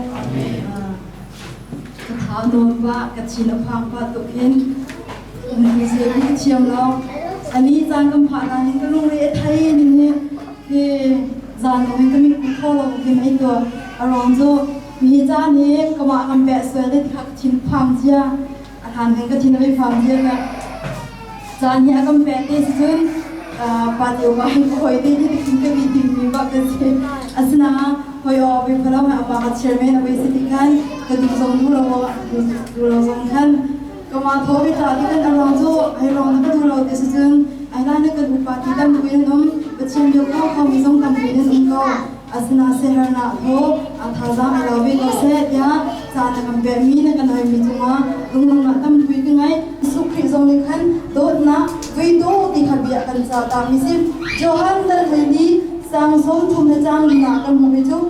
Ka thau nawn pah, ka thin a phang pah tuk hin um se ka thiam lo. Ani caan kan phah na hin ka lungre a thei ning hi hi zan lo hin ka mit kho lo hin ai tuah. A ruang cu mi caan hi kamah kan peh sual te kha ka thin phang cia. A hlan hin ka thin a phang cia ka caan hi a kan pek te si cun pa te wa hin ka hoi te hi kin ka bi tim mi ba ka si. Asina hoi o bi phalo ma apa ka chairman a si ti khan ka du zong du lo du lo zong khan ka ma tho bi ta ti kan arong chu ai rong na ka du lo te si cun ai la na kan upa ti tam puin um Pathian bio ko ko mi zong tam puin um ko. Asina seher na tho a thazang ai lo ve ko se tia ca na kan pe mi na kan hoi mi cungah lunglung na tam pui ka ngai. Jesuh Khrih zong nih khan dawtnak vui do ti kha bia kan ca ta mi si. Johan dal hlei ni sang 30 le cang na kan hmuh mi cu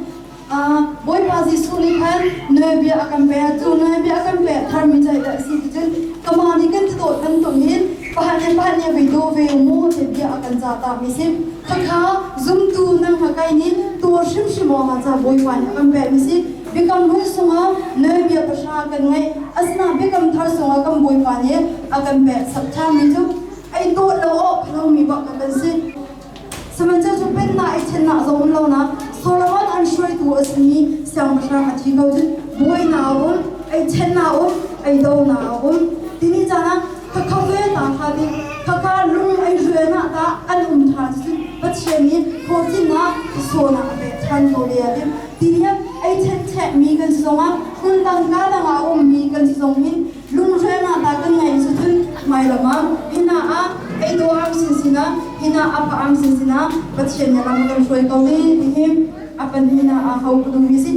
Bawipa Jesuh nih khan noi bia a kan pe. Cu noi bia a kan pe thar mi cai dah si ti cun kama nih kan ti dawt bantuk hin pahan le pahan nih vui do ve mu te bia a kan ca ta mi si. Khakha zumtu nang ha kai nih tuar hrimhrim awk ah ca Bawipa nih a kan pe mi si. Biakam hlun sungah noi bia pahra kan ngeih. Asina biakam thar sungah kan Bawipa nih a kan pek sak ṭhan mi cu ei dawt lo awk phalo mi bak kan si. Sihmanhsehlaw cu pennak i ṭhennak zong um lo na Solomon an hruaitu a simi siangpahrang a thi ko cun buainak a um, ei ṭhennak a um, ei donak a um. Tini caan ah khakha ve ta kha ti khakha lung ei ruainak ta an um ṭhan cun Pathian nih hlawhtlinnak sawnak a pek ṭhan ko le a ti. Tini ei ṭhen ṭhekmi kan si zongah hmundang ka dang ah a ummi kan si zong hin lungrualnak ta kan ngeih cu cun hmailam ah hina ah ei do am sin sinah hina apa am sin sinah Pathian nih lam kan hruai ko le ti hi apan hina a ho ka duhmi si.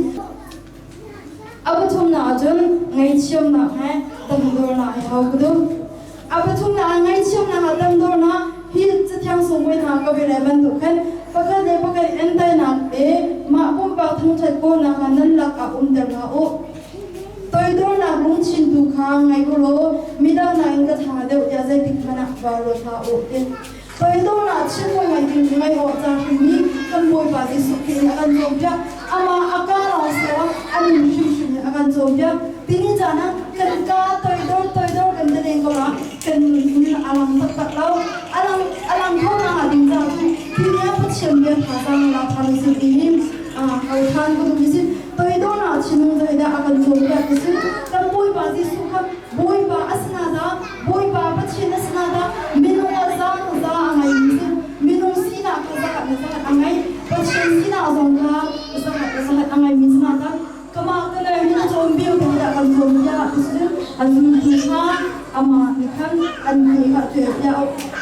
A pathumnak ahcun ngaihthiamnak he tamdornak he ho ka duh. A pathumnak ah ngaihthiamnak ah tamdornak hi Cathiang sunglawi hna ka bia le bantuk khan pakhat le pakhat entainak te mah pumpak thangṭhat kawlnak ah nan lakah umter hlah u. Toidornak lungthin tu kha ngei u law midang nakin ka ṭha deuh tiah zeitik hmanh ah vaa ruat hlah u ti. Toidornak thinlung ngei ding ngeih awk ca hrim hi kan Bawipa Jesuh Khrih nih a kan cawnpiak. Amah a kaa lawng si lo, a nun hrimhrim nih a kan cawnpiak. Tini caan ah kan kaa toidor toidor kan ti len ko la, kan nun a lang taktak lo. A lang a lang kho na hnga ding caah cun tini ah Pathian bia thazaang la ṭhan usih ti hi kau ṭhan ka duh mi si. Toidornak thinlung zeidah a kan cawnpiak ti si. Kan Bawipa Jesuh kha Bawipa a si na dah, Bawipa Pathian a si na dah, minung ah zaang za a ngeimi si. Minung sinak kha zahat le zahat a ngei. Pathian sinak zong kha zahat le zahat a ngeimi si na dah. Kamah ka nei hin a cawn biu te dah kan cawn piak ti si. An zultu kha amah nih khan an hnu kha a tuai piak.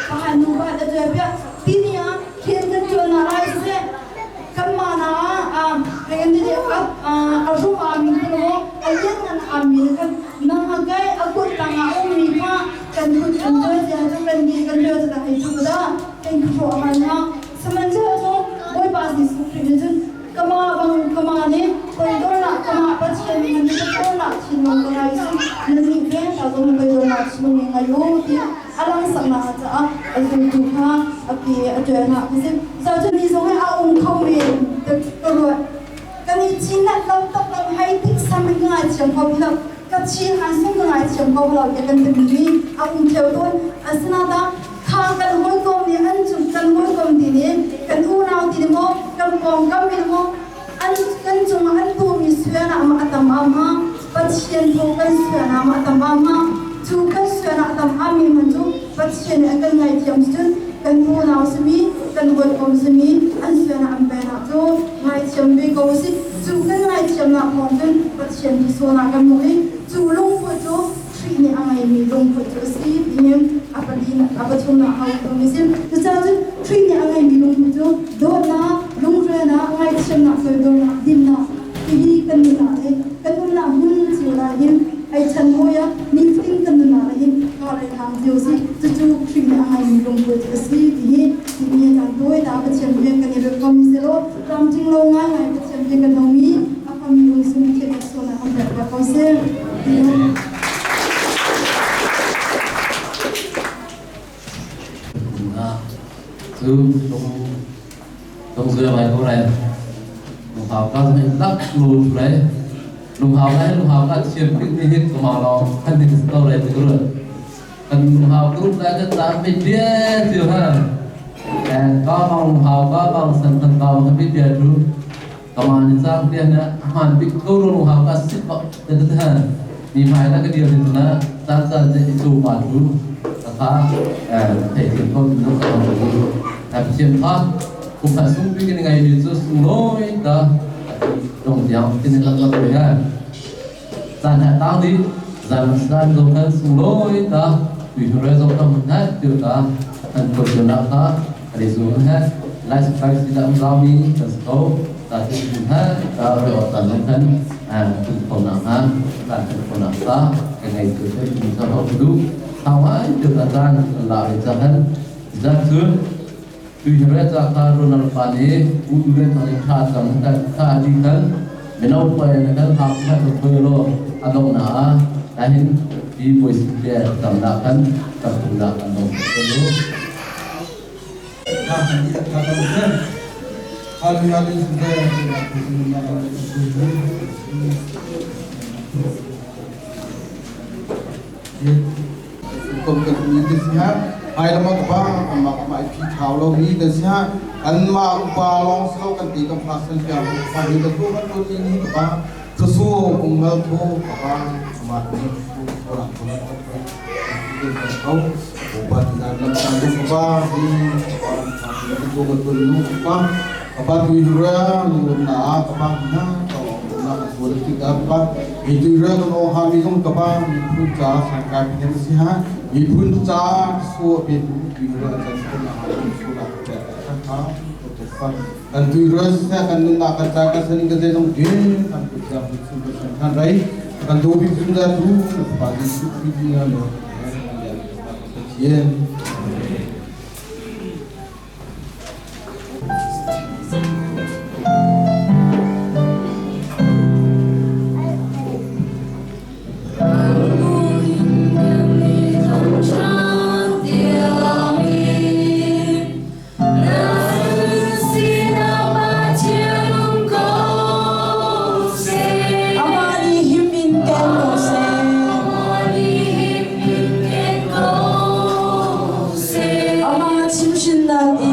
Pakhat hnu pakhat a tuai piak. Tini ah khin kan tuan na lai siseh kanmah na ah a rum amin kan mo a lianngan amin kan nang kai a kut tangah ummi kha kan kut kan tuai sia cu kan ni kan tuai cu hei cu da kan khro har na sihmanhsehlaw cu Bawipa Jesuh Khrih nih cun kama bang kama nih toidornak kama Pathian nih nan toidornak thinlung ka ngai su nan nih ve ta zong toidornak thinlung ngai u ti alang saknak caah a zultu kha a ke a ṭuan ah ka si. Cu ni zong hi a um kho men ka ruat. Kan i chin lo tak lo hei tik sam in ka ngaithiam kho lo. Ka chin han sung ka ngaithiam kho lo ti kan timi mi a um theo tawn. Asinain kha kan hawikom nih an cung kan hawikom ti nih kan unau ti nih maw kan pawngkam mi maw an kan cungah an tuahmi sual ah a tam ama Pathian thaw kan sual ah a tam ama cu kan sual ah a tam ami man cu Pathian nih a kan ngaihthiam cun kan unau simi kan hawikom simi an sual ah an pen ah cu ngaithiam ve ko si. Cu kan ngaithiamnak thawng cun Pathian nih sual ah kan hmuh i cu lungput cu Khrih nih a ngeimi lungput cu a si tiin a pali a pathumnak hau mi si. Cucaah cun Khrih nih a ngeimi lungput cu dawtnak, lungrualnak, ngaithiamnak, toidornak, dinnak hihi kan nunah le kan nunnak hmun cio ah hin ei chan hawi ah nifatin kan nunah ah hin kar ei hlang cio si. Cucu Khrih nih a ngeimi lungput cu a si ti hi timi caan tawi ta Pathian rian kan i rem komi selaw tlamtling lo ngaingai Pathian rian kan homi a fami lungsung thian sualnak kan pek ko seh. Cu tung tung zui mai ko lai. Lunghau ka zong in lak lu lai lunghau lai lunghau ka thiam bik ni hin ka mau long khan ni to lai ti ru kan lunghau group lai kan ta pe bia ti ha ka mang lunghau ka mang san kan ka mang bi bia tu ka ma ni chang bia na man bik ko ru lunghau ka sit ba te te ha mi mai na ka dia ni na ta ta je tu pa tu ta thei thiam ko tu ka ma ta thiam tha kum khat sung pi kan ngai mi cu sunglawi ta dong tiang tin lak lak ve ha zan ha tang di zan zan zo khan sunglawi ta tui hure zo tam ha tiu ta an ko chu na kha ari zu ha lai sai si da am mi kan ko ta ti ha ta re o ta nan khan a tu ko na ha ta tu ko na ta kan ngai tu te ni sa ho du thao ai tiu ta zan la ri cha han zan chu သူရတဲ့ခါရိုနာပါနေဦးသူတဲ့ခါခါစံတခါဒီkan mino pa na kan ha kha to ko lo adong na dahil di boys dia tam na kan tam na kan no ko lo kom kan ni de si ha hai lama ka ba amma ka mai phi thau lo mi de si ha an ma upa long so kan ti kam pha san pya pha ni de ko kan ni ni ka ba tu su ung mal tho ka ba ma ni su ko la ko la ko ko upa ti na lam ta du ka ba ni ko ko ko lu ka ka ba tu ra lu na ka ba na to na ka su ti ka ba mi tu ra no ha mi jong ka ba mi phu cha sa ka ni si ha มีพุนจ้าสัวเป็นดูเรื่องจะสกุลอาหารสุราแต่ข้าข้าตัวฟันกันดูเรื่องเสียกันนึกกันจากกันสนิทกันจะต้องดีกันกุศลกุศลกุศลท่านไรกันดูพิจุนจะดูปาดิสุพิจินาโนเทียน 来，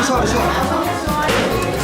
笑一笑。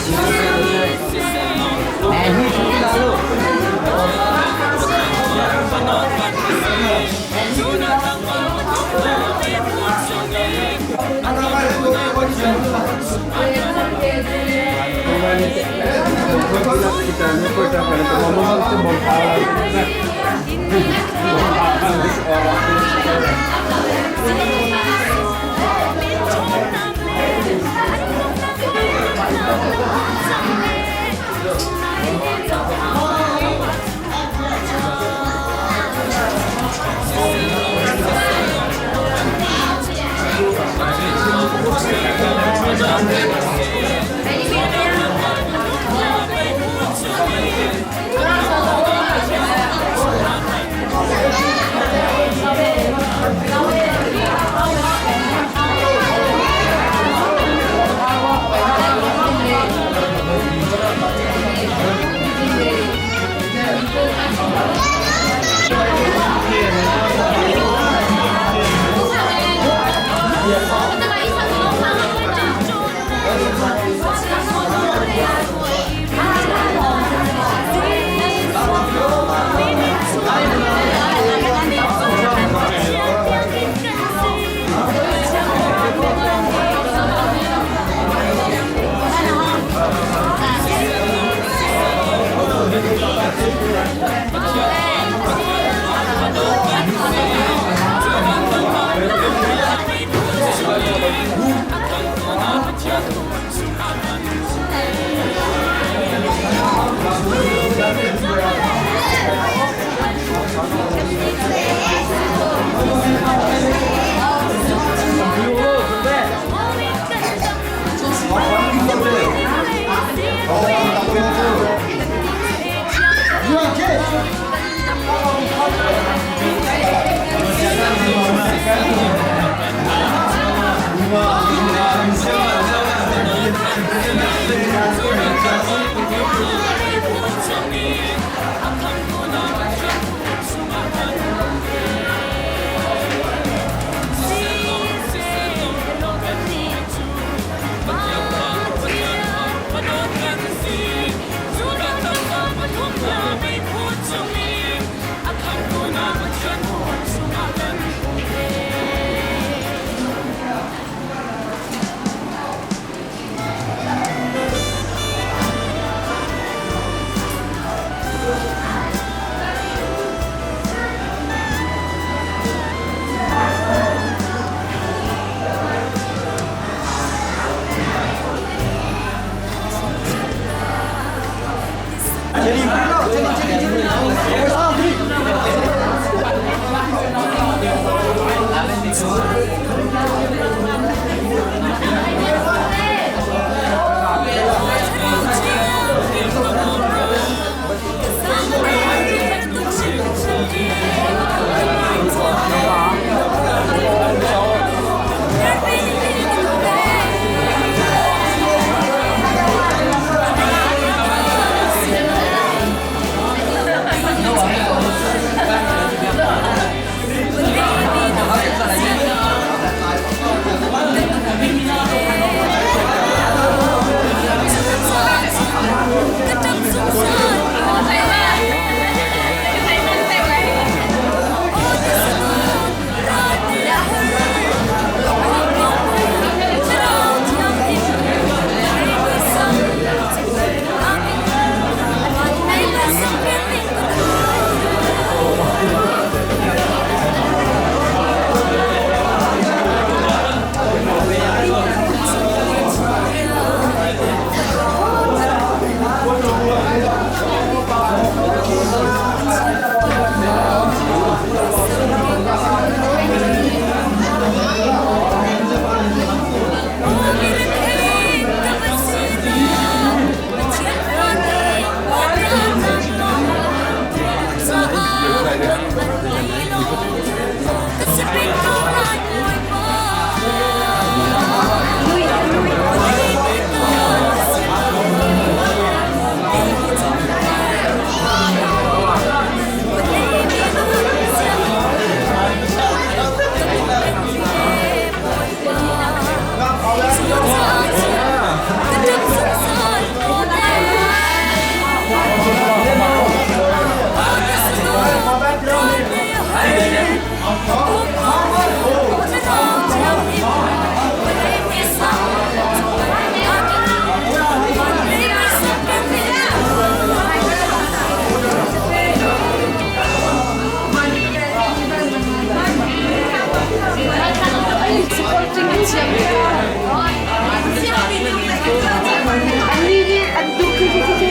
Annih nih an duh khi khi khi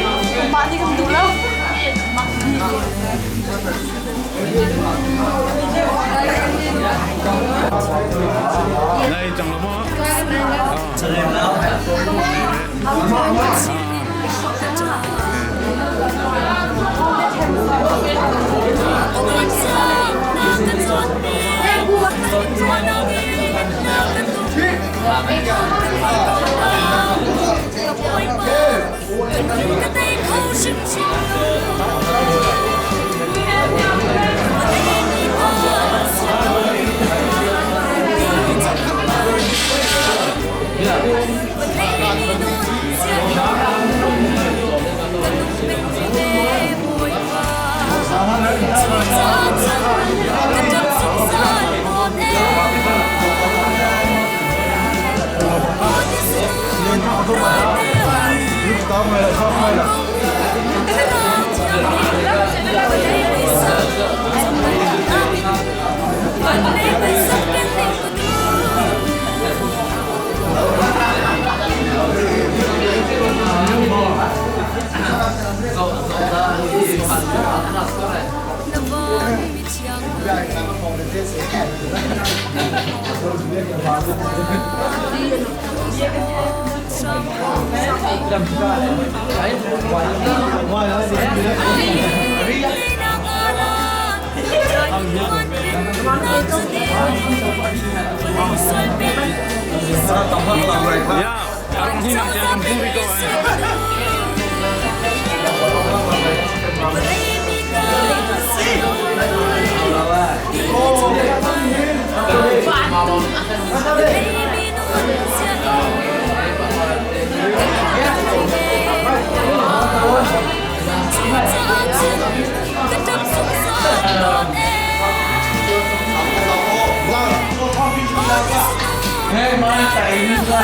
mah nih kan duh lo. Nai cang lo maw? Ya, arang hi nak tiang kan puri ko. Hey, mai tai nu la.